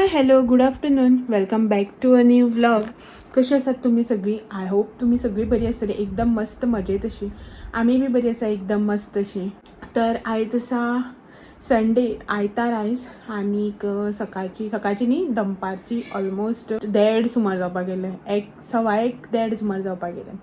Hi, hello, good afternoon, welcome back to a new vlog. कशी आसात तुमी सगळीं? I hope तुमी सगळीं बरी आसतली, एकदम मस्त मजेत अशी. आमी बी बरी आसा, एकदम मस्त अशी. तर आयज आसा संडे, आयतार आयज. आनीक सकाळची, सकाळची न्ही, दनपारची ऑलमोस्ट 1:30 सुमार जावपाक गेले, एक 1:15 1:30 सुमार जावपाक गेले.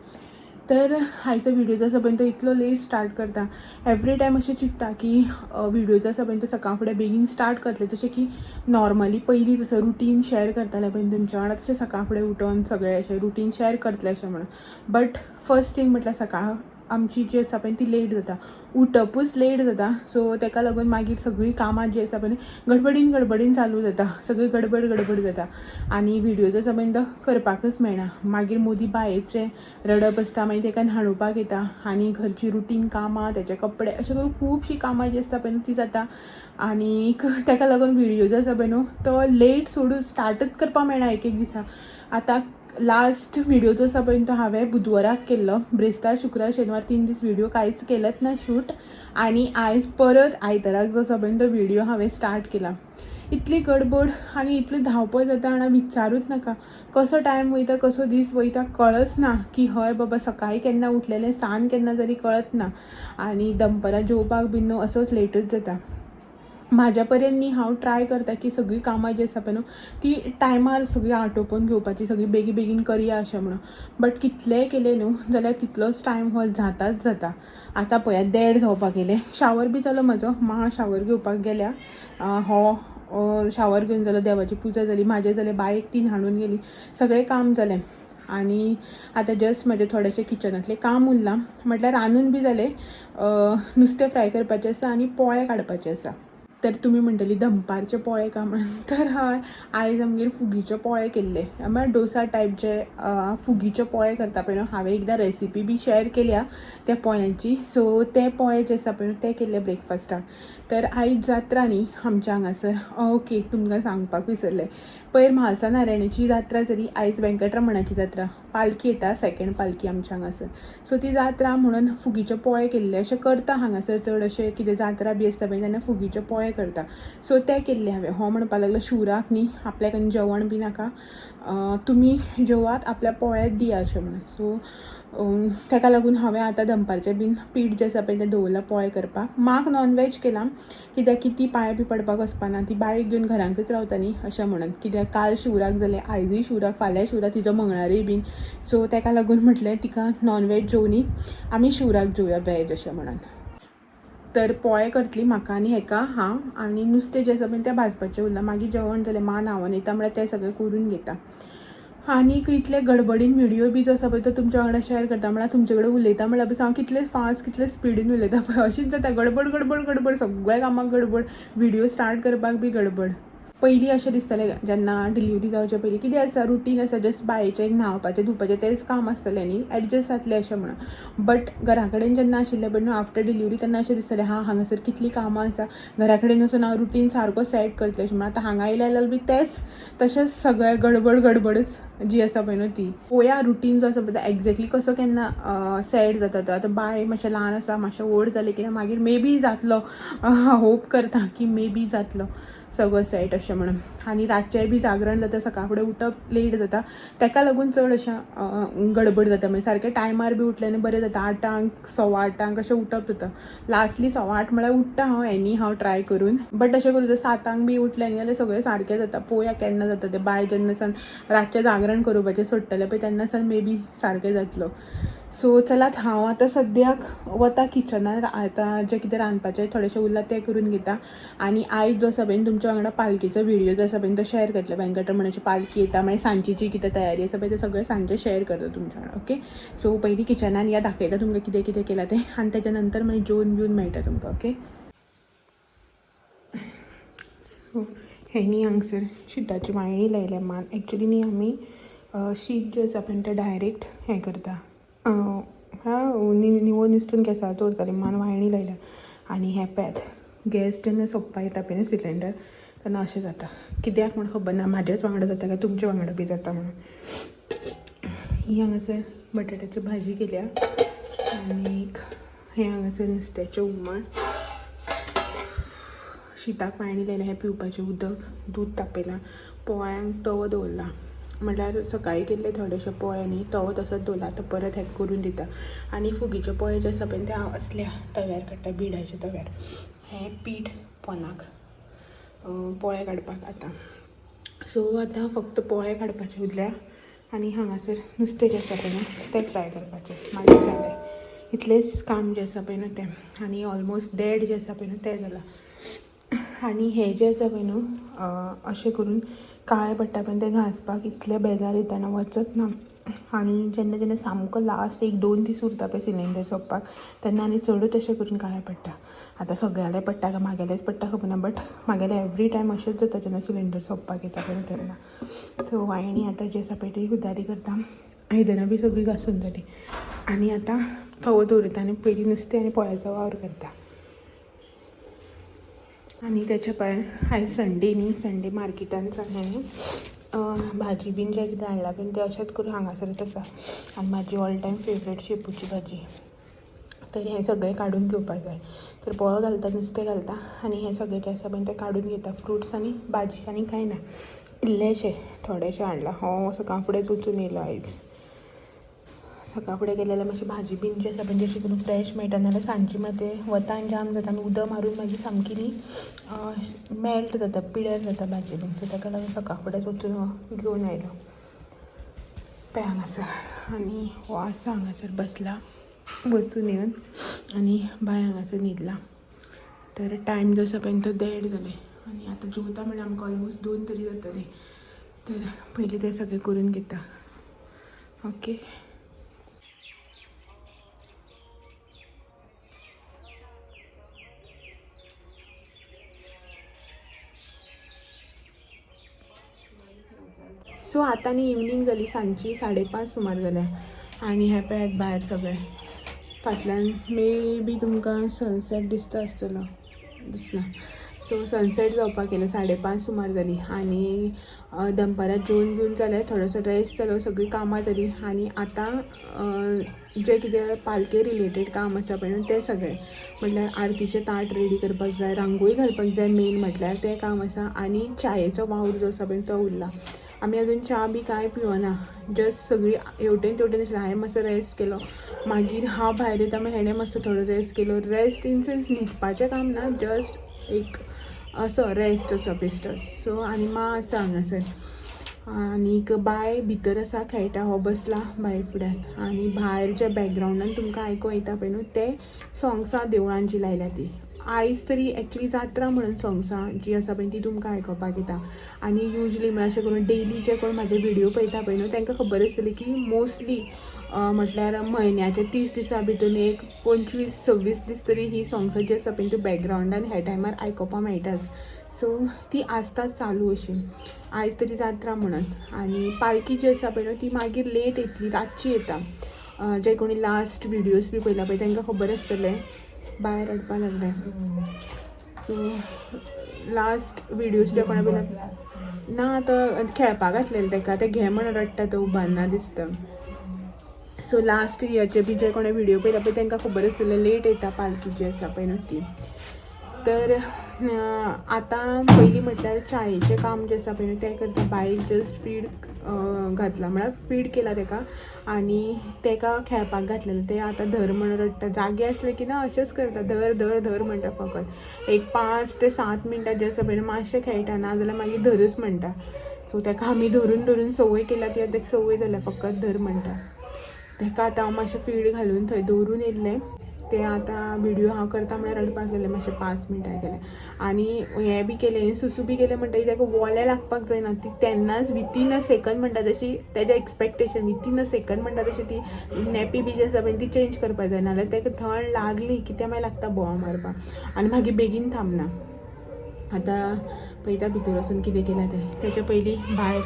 तर आयचो व्हिडिओ जो आसा पळय तो इतलो लेट स्टार्ट करता. एवरी टायम अशें चिंत्ता की व्हिडिओ जो आसा पळय तो सकाळ फुडें बेगीन स्टार्ट करतले, जशें की नॉर्मली पयलीं जसो रुटीन शेअर करताले पळय तुमच्या वांगडा, तशें सकाळ फुडें उठोन सगळें अशें रुटीन शेअर करतलें अशें म्हणून. बट फर्स्ट थींग म्हटल्यार सकाळ आमची जी आसा पळय ती लेट जाता, उठपूच लेट जाता. सो ताका लागून मागीर सगळीं कामां जीं आसा पळय गडबडीन गडबडीन चालू जाता, सगळी गडबड गडबड जाता आनी व्हिडियो जो आसा पळय तो करपाकच मेळना. मागीर मोदी बायेचें रडप आसता, मागीर ताका न्हाणोवपाक येता आनी घरची रुटीन कामां, तेचे कपडे, अशें करून खुबशीं कामां जीं आसता पळय ती जाता. आनीक ताका लागून व्हिडियो जो आसा पळय न्हू तो लेट सोडून स्टार्टच करपाक मेळना एक एक दिसा. आतां लास्ट व्हिडियो जो आसा पळय तो हांवें बुधवाराक केल्लो. ब्रेस्तार, शुक्रार, शेनवार 3 दीस व्हिडियो कांयच केलेच ना शूट. आनी आयज परत आयताराक जो आसा पळय तो व्हिडियो हांवें स्टार्ट केला. इतली गडबड आनी इतली धांवपळ जाता आनी विचारूच नाका, कसो टायम वयता, कसो दीस वयता कळच ना की हय बाबा सकाळीं केन्ना उठलेलें, सांज केन्ना जाली कळत ना. आनी दनपरां जेवपाक बीन न्हू असोच लेटूच जाता. म्हाज्या पर्यंत न्ही हांव ट्राय करता की सगळीं कामां जीं आसा पळय न्हू ती टायमार सगळीं आटोपून घेवपाची, सगळीं बेगीन बेगीन करया अशें म्हणून. बट कितलेंय केलें न्हू जाल्यार तितलोच टायम हो जाताच जाता. आतां पळयात 1:30 जावपाक गेलें, शावर बी जालो म्हजो, मां शावर घेवपाक गेल्या. हो शावर घेवन जालो, देवाची पुजा जाली, म्हाजें जालें, बायक ती न्हाणून गेली, सगळें काम जालें. आनी आतां जस्ट म्हजें थोडेशें किचनांतलें काम उरलां, म्हटल्यार रांदून बी जालें, नुस्तें फ्राय करपाचें आसा आनी पोळे काडपाचे आसा. तर तुमी म्हणटली दनपारचे पोळे का म्हणून, तर हय, आयज आमगेर फुगीचे पोळे केल्ले, म्हळ्यार डोसा टायप जे फुगीचे पोळे करता पळय न्हू, हांवें एकदां रेसिपी बी शेअर केल्या त्या पोळ्यांची. सो ते पोळे जे आसा पळय न्हू ते केल्ले ब्रेकफास्टाक. तर आयज जात्रा न्ही आमच्या हांगासर. ओके, तुमकां सांगपाक विसरलें, पयर म्हालसा नारायणाची जात्रा जाली, आयज वेंकटरमणाची जात्रा, पालखी येता, सेकेंड पालखी आमच्या हांगासर. सो ती जात्रा म्हणून फुगीचे पोळे केल्ले. अशें करता हांगासर चड अशें कितें जात्रा बी आसता पळय तेन्ना फुगीचे पोळे करता. सो ते केल्ले हांवें. हो म्हणपाक लागलो शिवराक न्ही आपल्याक आनी जेवण बी नाका, तुमी जेवात, आपल्या पोळ्यात दिया अशें म्हणून. सो ताका लागून हांवें आतां दनपारचें बीन पीठ जें आसा पळय तें दवरलां पोळे करपाक. माक नॉनवेज केलां कित्याक की ती पांय बी पडपाक वचपाना, ती बायक घेवन घरांकच रावता न्ही अशें म्हणून. कित्याक काल शिवराक जालें, आयजूय शिवराक, फाल्यांय शिवराक, तिजो मंगळारूय बीन. सो ताका लागून म्हटलें तिका नॉनवेज जेवनी, आमी शिवराक जेवया वेज अशें म्हणून. तर पोळे करतली म्हाका आनी हेका हांव, आनी नुस्तें जें आसा पळय तें भाजपाचें उरलां. मागीर जेवण जालें, मां न्हांवन येता म्हळ्यार तें सगळें करून घेता. आनीक इतले गडबडीन व्हिडियो बी जो आसा पळय तो तुमच्या वांगडा शेअर करता, म्हळ्यार तुमचे कडेन उलयता म्हळ्यार पळय हांव कितले फास्ट कितले स्पिडीन उलयता पळय, अशीच जाता गडबड गडबड गडबड, सगळ्या कामाक गडबड, व्हिडियो स्टार्ट करपाक बी गडबड. पयलीं अशें दिसतालें जेन्ना डिलिव्हरी जावचे पयलीं कितें आसा रुटीन आसा, जस्ट बायेचें एक न्हांवपाचें धुवपाचें तेंच काम आसतलें न्ही, एडजस्ट जातलें अशें म्हणून. बट घरा कडेन जेन्ना आशिल्लें पळय न्हू आफ्टर डिलिव्हरी तेन्ना अशें दिसतालें हां हांगासर कितलीं कामां आसा, घरा कडेन वचून हांव रुटीन सारको सेट करतलें अशें म्हणून. आतां हांगा आयलें जाल्यार बी तेंच तशेंच सगळें गडबड गडबडच जी आसा पळय न्हू ती. पळोवया रुटीन जो आसा पळय तो एग्जॅक्टली कसो केन्ना सेट जाता तो. आतां बाय मातशें ल्हान आसा, मातशें व्हड जालें की मागीर मे बी जातलो, होप करता की मे बी जातलो सगळो सेट अशें म्हणून. आनी रातचेंय बी जागरण जाता, सकाळ फुडें उठप लेट जाता, ताका लागून चड अशें गडबड जाता. मागीर सारकें टायमार बी उठलें न्ही बरें जाता, 8ांक 8:15 अशें उठप जाता. लास्टली 8:15 म्हळ्यार उठ्ठा हांव एनी हांव ट्राय करून, बट अशें करूं 7ांक बी उठलें न्ही जाल्यार सगळें सारकें जाता. पळोवया केन्ना जाता तें. बाय जेन्ना सान रातचें जागरण करपाचें सोडटलें पळय तेन्ना सान मे बी सारकें जातलो. सो चलात हांव आतां सद्याक वता किचनान, आतां जें कितें रांदपाचें थोडेशें उरलां तें करून घेता. आनी आयज जो आसा पळय तुमच्या वांगडा पालखेचो व्हिडियो जो आसा पळय तो शेअर करतलें. वेंकटरमणाची पालखी येता, मागीर सांजची जी कितें तयारी आसा पळय तें सगळें सांजचें शेअर करता तुमच्या वांगडा. ओके, सो पयलीं किचनान या, दाखयता तुमकां कितें कितें केलां तें, आनी तेच्या नंतर मागीर जेवन बिवन मेळटा तुमकां. ओके, सो हें न्ही हांगसर शिताची वायणी लायल्या मान. एक्चुली न्ही आमी शीत जें आसा पळय तें डायरेक्ट हें करता, निवळ निस्तून गॅसार दवरताली, मान वायणी लायल्या. आनी हें पळयात गॅस जेन्ना सोंपपा येता पळय न्हू सिलिंडर तेन्ना अशें जाता, कित्याक म्हूण खबर ना, म्हाज्याच वांगडा जाता काय तुमच्या वांगडा बी जाता म्हणून. ही हांगासर बटाट्याची भाजी केल्या आनीक हें हांगासर नुस्त्याचें हुमण. शिताक पाणी लायलें, हें पिवपाचें उदक, दूद तापयलां, पोळ्यांक तवो दवरला. म्हणल्यार सकाळीं केल्ले थोडेशे पोळे न्ही, तवो तसोच दवरला, आतां परत हेका करून दिता. आनी फुगीचे पोळे जे आसा पळय ते हांव असल्या तव्यार काडटा, बिडाच्या तव्यार. हें पीठ पोनाक पोळे काडपाक आतां. सो आतां फक्त पोळे काडपाचे उरल्या आनी हांगासर नुस्तें जें आसा पळय न्हू तें फ्राय करपाचें, मागीर जालें. इतलेंच काम जें आसा पळय न्हू तें. आनी ऑलमोस्ट देड जें आसा पळय न्हू तें जालां. आनी हें जें आसा पळय न्हू अशें करून काळें पडटा पळय तें घांसपाक इतलें बेजार येता ना, वचत ना. आनी जेन्ना जेन्ना सामको लास्ट 1-2 दीस उरता पळय सिलींडर सोंपपाक तेन्ना आनी चडूच अशें करून काळें पडटा. आतां सगळ्यांले पडटा काय म्हागेलेंच पडटा खबर ना, बट म्हागेलें एवरी टायम अशेंच जाता जेन्ना सिलींडर सोंपपाक येता पळय तेन्ना. सो वायणी आतां जी आसा पळय ती हुदारी करता, आयदनां बी सगळीं घासून जाली. आनी आतां तवो दवरता आनी पयलीं नुस्तें आनी पोळ्याचो वावर करता. आनी तेच्या भायर आयज संडे न्ही, संडे मार्केटान हें भाजी बीन जें कितें हाडलां पळय तें अशेंच करून हांगासरच आसा. आनी म्हाजी ऑल टायम फेवरेट शेपूची भाजी, तर हें सगळें काडून घेवपाक जाय. तर पोळो घालता, नुस्तें घालता आनी हें सगळें जें आसा पळय तें काडून घेता, फ्रुट्स आनी भाजी आनी कांय ना. इल्लेशें थोडेशें हाडलां. हो सकाळ फुडेंच वचून येयलो आयज. सकाळ फुडें गेलें जाल्यार मातशी भाजी बीन जी आसा पळय अशी करून फ्रेश मेळटा, नाल्यार सांजची मात तें वतान जाम जाता आनी उदक मारून मागीर सामकी न्ही मेल्ट जाता, पिड्यार जाता भाजी बीन. सो ताका लागून सकाळ फुडेंच वचून हो घेवन आयलो. पळय हांगासर आनी हो आसा हांगासर बसला वचून येवन आनी बाय हांगासर न्हिदला. तर टायम जो आसा पळय तो 1:30 जालें आनी आतां जेवता म्हणल्यार आमकां ऑलमोस्ट 2 तरी जातलीं. तर पयलीं तें सगळें करून घेता. ओके. सो आतां न्ही इवनींग जाली, सांजची 5:30 सुमार जाल्या. आनी हें पळयात भायर सगळें फाटल्यान मे बी तुमकां सनसेट दिसता आसतलो, दिसना. सो सनसेट जावपाक गेलें, 5:30 सुमार जाली. आनी दनपारां जेवन बिवन जालें, थोडोसो रेस्ट जालो, सगळीं कामां जालीं. आनी आतां जें कितें पालके रिलेटेड काम आसा पळय न्हू तें सगळें, म्हटल्यार आरतीचें ताट रेडी करपाक जाय, रांगोळी घालपाक जाय, मेन म्हटल्यार तें काम आसा. आनी च्यायेचो वावर जो आसा पळय तो उरला. आमी अजून च्या बी कांय पिवना, जस्ट सगळीं हेवटेन तेवटेन आशिल्लें. हांवें मातसो रेस्ट केलो, मागीर हांव भायर येता मागीर हेणें मातसो थोडो रेस्ट केलो. रेस्ट इन सेन्स न्हिदपाचें काम ना, जस्ट एक असो रेस्ट असो बेश्टोच. सो आनी मां आसा हांगासर आनीक बाय भितर आसा खेळटा, हो बसला बाय फुड्यान. आनी भायर जे बॅकग्रावंडान तुमकां आयको येता पळय न्हू ते सोंग्सां देवळान जी लायल्या ती. आयज तरी एक्चुली जात्रा म्हणून सोंग्सां जी आसा पळय ती तुमकां आयकोपाक येता. आनी युजली म्हळ्यार अशें करून डेली जे कोण म्हाजे व्हिडियो पळयता पळय न्हू तांकां खबर आसतली की मोस्टली म्हटल्यार म्हयन्याच्या 30 दिसां भितून एक 25-26 दीस तरी ही सोंग्सां जी आसा पळय ती बॅकग्रावंडान ह्या टायमार आयकोपाक मेळटाच. सो ती आसताच चालू अशी. आयज तरी जात्रा म्हणून. आनी पालकी जी आसा पळय न्हू ती मागीर लेट येतली, रातची येता. जे कोणी लास्ट व्हिडियोज बी पळयला पळय तांकां खबर आसतलें. बाय रडपाक लागलें. सो लास्ट व्हिडियोज जे कोणा पळयला ना तो खेळपाक घातलेलें ताका, तें घे म्हण रडटा, तो उबारना दिसता. सो लास्ट इयरचे बी जे कोणें व्हिडियो पळयला पळय तांकां खबर आसतलें लेट येता पालकी जी आसा पळय न्हू ती. तर आतां पयलीं म्हटल्यार च्यायेचें काम जें आसा पळय न्हू तें करता. बायक जस्ट फीड घातलां, म्हळ्यार फीड केला ताका आनी ताका खेळपाक घातलेलें. तें आतां धर म्हण रडटा, जागे आसलें की ना अशेंच करता, धर धर धर म्हणटा. फकत एक 5 ते 7 मिनटां जें आसा पळय न्हू मातशें खेळटा, ना जाल्यार मागीर धरच म्हणटा. सो ताका आमी धरून धरून संवय केल्या, ती आतां संवय जाल्या, फकत धर म्हणटा. ताका आतां हांव मातशें फीड घालून थंय दवरून येयल्लें. ते आतां व्हिडियो हांव करता म्हळ्यार रडपाक लागलें मातशें 5 मिनटां गेलें. आनी हें बी केलें, सुसू बी केलें म्हणटकीर ताका वोलें लागपाक जायना, ती तेन्नाच विथीन अ सेकंड म्हणटा तशी तेजें एक्सपेक्टेशन विथीन अ सेकंड म्हणटा तशी ती नॅपी बी जी आसा पळय ती चेंज करपाक जाय, नाल्यार ताका थंड लागली की तें मागीर लागता बोवा मारपाक आनी मागीर बेगीन थांबना. आतां पळयता भितर वचून कितें केलां तें. तेच्या पयलीं भायर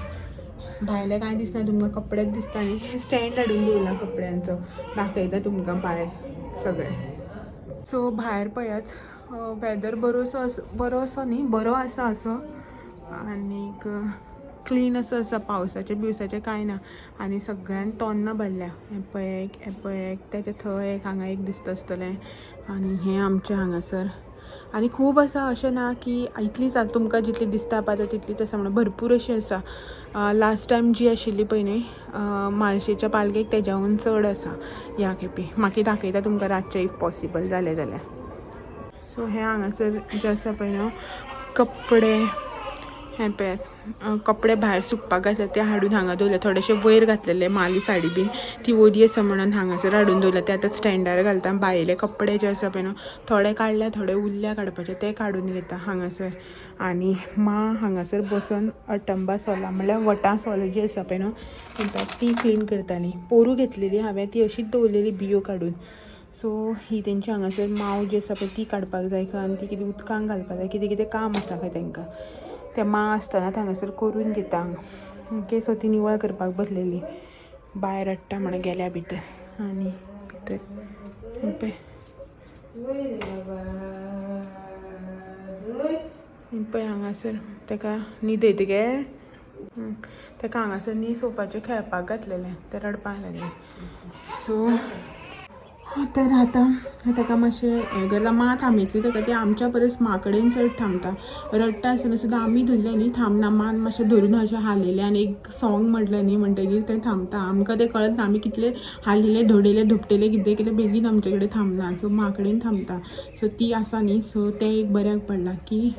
भायलें कांय दिसना तुमकां, कपडेच दिसता न्ही, स्टँड हाडून दवरला कपड्यांचो, दाखयता तुमकां भायर सगळें. सो भायर पळयात वेदर बरोसो बरो असो न्ही, बरो आसा असो आनीक क्लीन असो आसा, पावसाचें बिवसाचें कांय ना. आनी सगळ्यान तोन्नां भरल्या, हें पळय एक, हें पळय एक, तेच्या थंय एक, हांगा एक दिसता आसतलें. आनी हें आमचें हांगासर. आनी खूब आसा, अशें ना की इतलीच आतां तुमकां जितली दिसता पळय तितलीच आसा म्हणून, भरपूर अशी आसा. लास्ट टायम जी आशिल्ली पळय न्ही मालशेच्या पालकेक, तेज्याहून चड आसा ह्या खेपे. मागीर दाखयता तुमकां रातचें if possible जालें जाल्यार. सो हें हांगासर जें आसा पळय न्हू कपडे, हें पळयात, कपडे भायर सुकपाक घातल्या ते हाडून हांगा दवरल्या. थोडेशे वयर घातलेले माली साडी बीन ती वरी आसा म्हणून हांगासर हाडून दवरल्या, ते आतां स्टँडार घालता. भायले कपडे जे आसा पळय न्हू थोडे काडल्या, थोडे उरल्या काडपाचे, ते काडून घेता हांगासर. आनी माँ हांगासर बसून अटंबा सोलां म्हणल्यार वटां सोलां जी आसा पळय न्हू ती क्लीन करताली. पोरू घेतलेली हांवें, ती अशीच दवरलेली बियो काडून. सो ही तेंची हांगासर माव जी आसा पळय ती काडपाक जाय खंय, आनी ती कितें उदकान घालपाक जाय, कितें कितें काम आसा खंय तेंकां. ते माँ आसतना हांगासर करून घेता. ओके, सो ती निवळ करपाक बसलेली. बाय रडटा म्हण गेल्या भितर. आनी भितर पळय पळय हांगासर तेका न्हिदयता गे. तेका हांगासर न्ही सोफाचेर खेळपाक घातलेलें, तें रडपाक लागलें. सो तर आतां ताका मातशें हें करता. माँ थांबयतली ताका, ती आमच्या परस माँ कडेन चड थांबता. रडटा आसतना सुद्दां आमी धरलें न्ही थांबना, मान मातशें धरून अशें हालयलें आनी एक सॉंग म्हटलें न्ही म्हणटगीर तें थांबता. आमकां तें कळत ना, आमी कितले हालयले धडयले धोपटेले कितें केलें बेगीन आमचे कडेन थांबना. सो माँ कडेन थांबता. सो ती आसा न्ही, सो तें एक बऱ्याक पडलां की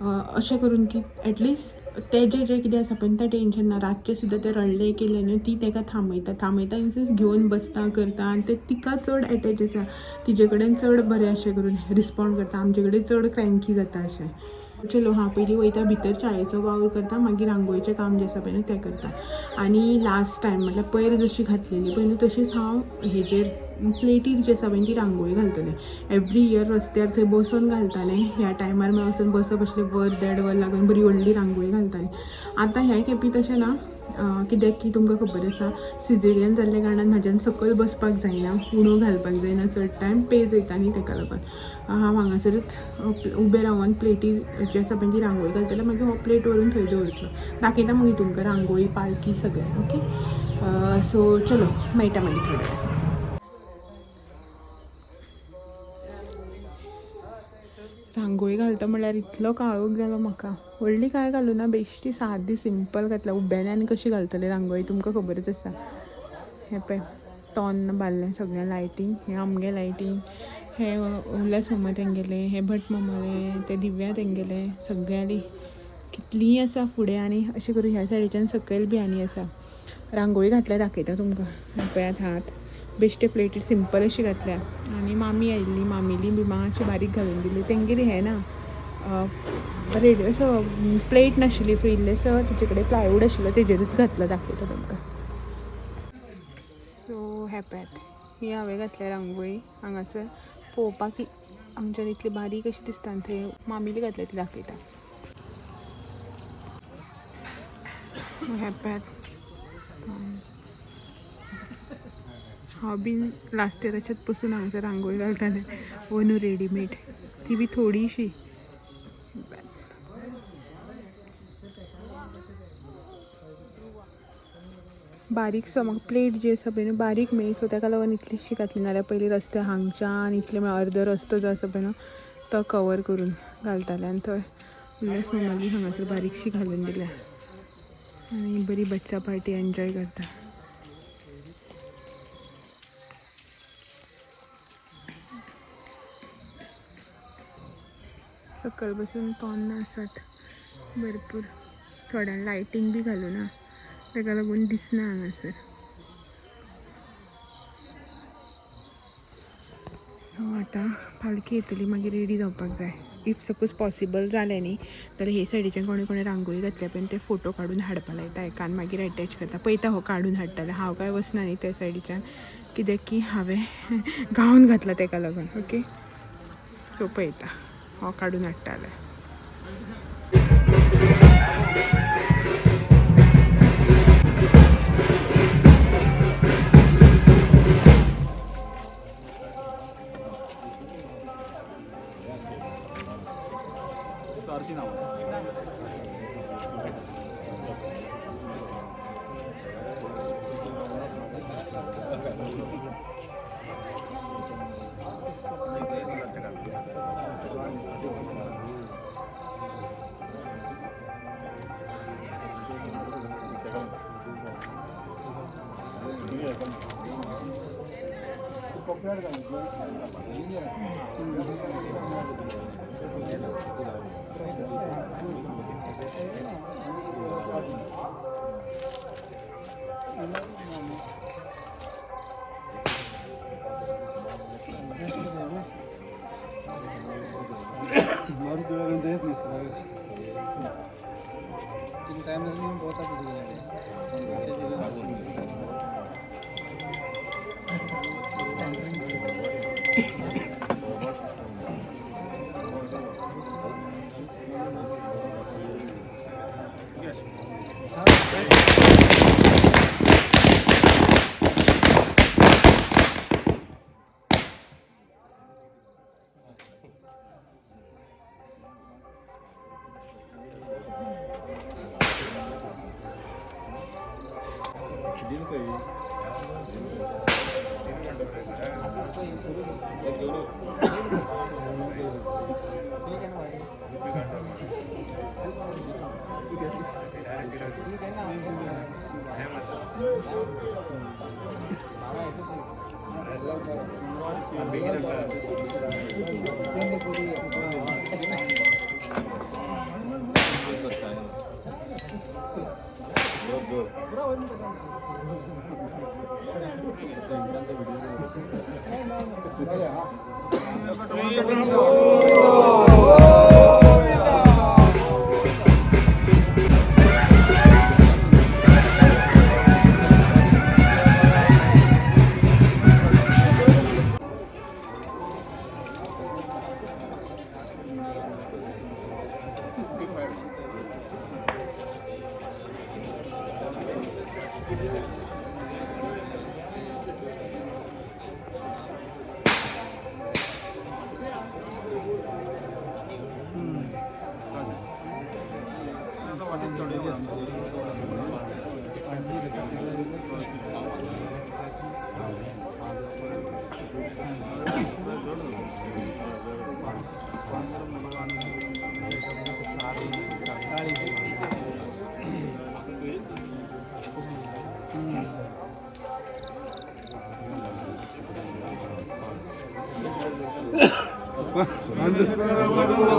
अशें करून की एटलिस्ट तेजें जें कितें आसा पळय तें टेंशन ना. रातचें सुद्दां तें रडलें केलें न्हू ती ताका थांबयता, थांबयता इन सेन्स घेवन बसता करता. आनी तें तिका चड एटॅच आसा, तिजे कडेन चड बरें अशें करून रिस्पोंड करता, आमचे कडेन चड क्रँकी जाता अशें. चलो हांव पयलीं वयता भितर, चायेचो वावर करता, मागीर रांगोळीचें काम जें आसा पळय न्हू तें करता. आनी लास्ट टायम म्हटल्यार पयर जशी घातलेली पळय न्हू तशीच हांव हेजेर प्लेटीर जी आसा पळय ती रांगोळी घालतलें. एवरी इयर रस्त्यार थंय बसून घालतालें, ह्या टायमार मागीर वचून बसप आशिल्लें, वर देड वर लागून बरी व्हडली रांगोळी घालतालें. आतां ह्या खेपी तशें ना, कित्याक की तुमकां खबर आसा सिजेरियन जाल्ल्या कारणान म्हाज्यान सकयल बसपाक जायना, उणो घालपाक जायना, चड टायम पेज वयता न्ही, तेका लागून हांव हांगासरूच उबें रावन प्लेटी जी आसा पळय ती रांगोळी घालतलें. मागीर हो प्लेट व्हरून थंय दवरतलो. दाखयता मागीर तुमकां रांगोळी पालकी सगळें. ओके, सो चलो मेळटा मागीर थोड्या वेळान. रांगोळी घालता म्हणल्यार इतलो काळोख जालो म्हाका. व्हडली कांय घालूं ना, बेश्टी सादी सिंपल घातल्या. उब्यानी कशी घालतले रांगोळी तुमकां खबरच आसा. हें पळय तोन्न बांदलें सगळें लायटींग, हें आमगे लायटींग, हें उल्हास मामा तेंगेलें, हें भट मामालें, तें दिव्या तेंगेलें, सगळ्यांनी कितलीं आसा फुडें. आनी अशें करून ह्या सायडीच्यान सकयल बी आनी आसा. रांगोळी घातल्या दाखयता तुमकां. हें पळयात हात बेश्टे प्लेटीर सिंपल अशी घातल्या. आनी मामी आयिल्ली, मामीली बी मातशी बारीक घालून दिली. तेंगेली हें ना रेडी असो प्लेट नाशिल्ली, सो इल्लेसो तिचे कडेन प्लायवूड आशिल्लो तेजेरूच घातलो. दाखयता तुमकां. सो हें पळयात, ही हांवें घातल्या रांगोळी. हांगासर पळोवपाक आमच्यान इतली बारीक अशी दिसता आनी थंय मामीली घातल्या ती दाखयता. सो हें पळयात, हांव बीन लास्ट इयर अशेंच बसून हांगासर रांगोळी घालतालें, अंदू रेडीमेड, ती बी थोडीशी. बारीकसो म्हाका प्लेट जी आसा पळय न्हू बारीक मेळ्ळी, सो ताका लागून इतलीशी घातली. नाल्यार पयलीं रस्ते हांगच्यान इतले म्हळ्यार अर्दो रस्तो जो आसा पळय न्हू तो कवर करून घालतालें. आनी थंय उल्हास मामाली हांगासर बारीकशी घालून दिल्या आनी बरी बच्चा पार्टी एन्जॉय करता. सकयल बसून तोन्नां आसात भरपूर, थोड्यांक लायटींग बी घालूं ना ताका लागून दिसना हांगासर. सो आतां पालखी येतली, मागीर रेडी जावपाक जाय. If suppose possible जालें न्ही जाल्यार हे सायडीच्यान कोणें कोणें रांगोळी घातल्या पळय ते फोटो काडून हाडपा लायता एका आनी मागीर एटॅच करता. पळयता हो काडून हाडटाले, हांव कांय वचना न्ही त्या सायडीच्यान, कित्याक की हांवें गावन घातला तेका लागून. ओके, सो पळयता हो काडून हाडटाले.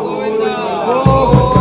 Govinda.